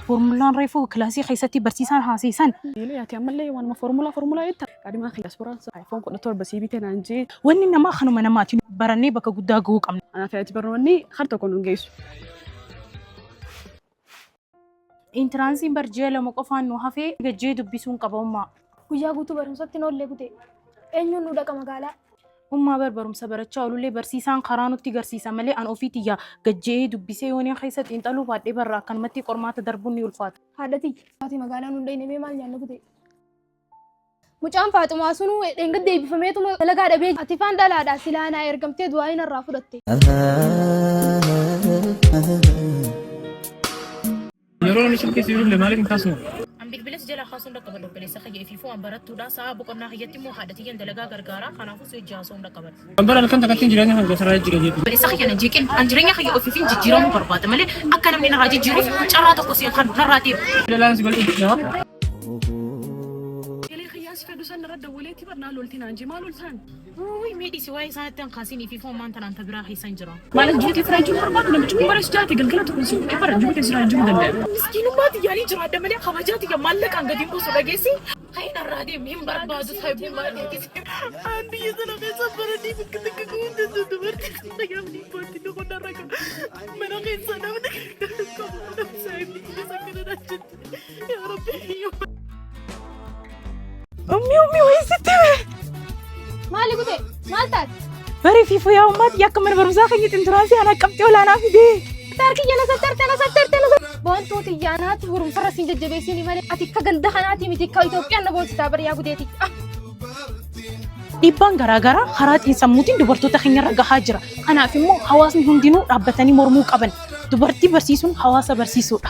Foormulaan reefuu kilaasii keessatti barsiisaan haasa'e san. Ati ammallee waanuma foormulaa foormulaa jetta. Qaadimaa kiyya suuraan iPhone 17 sii bitee naan jee. Wanni namaa kanuma namaati. Barannee bakka guddaa gahuu qabna. Anaaf ati barnoonni har tokko nun geessu. Intiraansiin bar ji'a 2 qofaan nu hafee gajjee dubbisuun qaba ummaa. Guyyaa guutuu barumsatti hin oollee gute. Eenyuun nu dhaqa magaalaa? Ummaa bar barumsa barachaa oolullee barsiisaan karaa nutti garsiisa malee an ofii tiyya gajje'ee dubbisee yooniin keessa xiinxaluu baadhee barra akkanumatti qormaata darbuun ni ulfaata. Haadha tiyya. Ati magaalaa nu hin dhayne mee maal nyaanna gute? Mucaan Faaxumaa sunuu dheengadda eebbifameetuma dalagaa dhabee ati faan dhalaadha silaa naa ergamtee du'aa'ii narraa fudhatte. Yeroo namni silkii si bilbile maaliif hin kaasne? An bilbila si jalaa kaasuun dhaqqabadhu obboleessa kiyya ifiifuu an barattuudha sa'a boqonnaa kiyyatti immoo haadha tiyyan dalagaa gargaara kanaafuu si wajji haasa'uun dhaqqabadhu. Kan bara halkan takkattiin jireenya kan keessarraa jijjiira jeetu. Obboleessa kiyya na jeeqin an jireenya kiyya ofiifin jijjiiramuu barbaada malee akka namni narraa jijjiiruuf carraa tokko si hin kennu narraa deemu. Dalaan si bal'isa. Elee kiyyaa si fedhu san irra dawwaleetii bar naa lolti naan jee maal loltaan? Wuuy mee dhiisi waa'ee isaanitti han kaasiin ifiifuu ammaan tanaan ta biraa keessan jira. Maal jiru kee firaa jiru barbaadu namichi kun bara si jaalate galgala tokko si fuudhee bara jiru kee siraa jiru danda'a. Miskiinummaa tiyyaanii jiraadha malee kabajaa tiyya maallaqaan gadi hin buusu dhageessi. Ka'i narraa deemi hin barbaadu saahibummaa keetis. Aan biyya sana keessa baradhee bakka takka gahuu hin danda'u dubartii fayyamni bootti tokko narra ga'a. Mana keessa namni qabu saahibni kiyya akkana naan jetti. Yaa Rabbi. Ummi ummi wayii sitti hime. Maali gute? Maal taate? Barii fi fooyaa ummaati akka mana barumsaa keenya xinturaansii ana qabxii olaanaa fidee. Harki jala sattarte na sattarte na sattarte. Boontuu xiyyaanaatti barumsarra siin jajjabeessini malee ati akka ganda kanaati miti akka Itoophiyaan na boonsitaa bariyaa guteeti. Ah! Dhiibbaan garaagaraa karaa xiinsammuutiin dubartoota keenyarra gahaa jira. Kanaaf immoo hawaasni hundinuu dhaabbatanii mormuu qaban. Dubartii barsiisuun hawaasa barsiisuudha.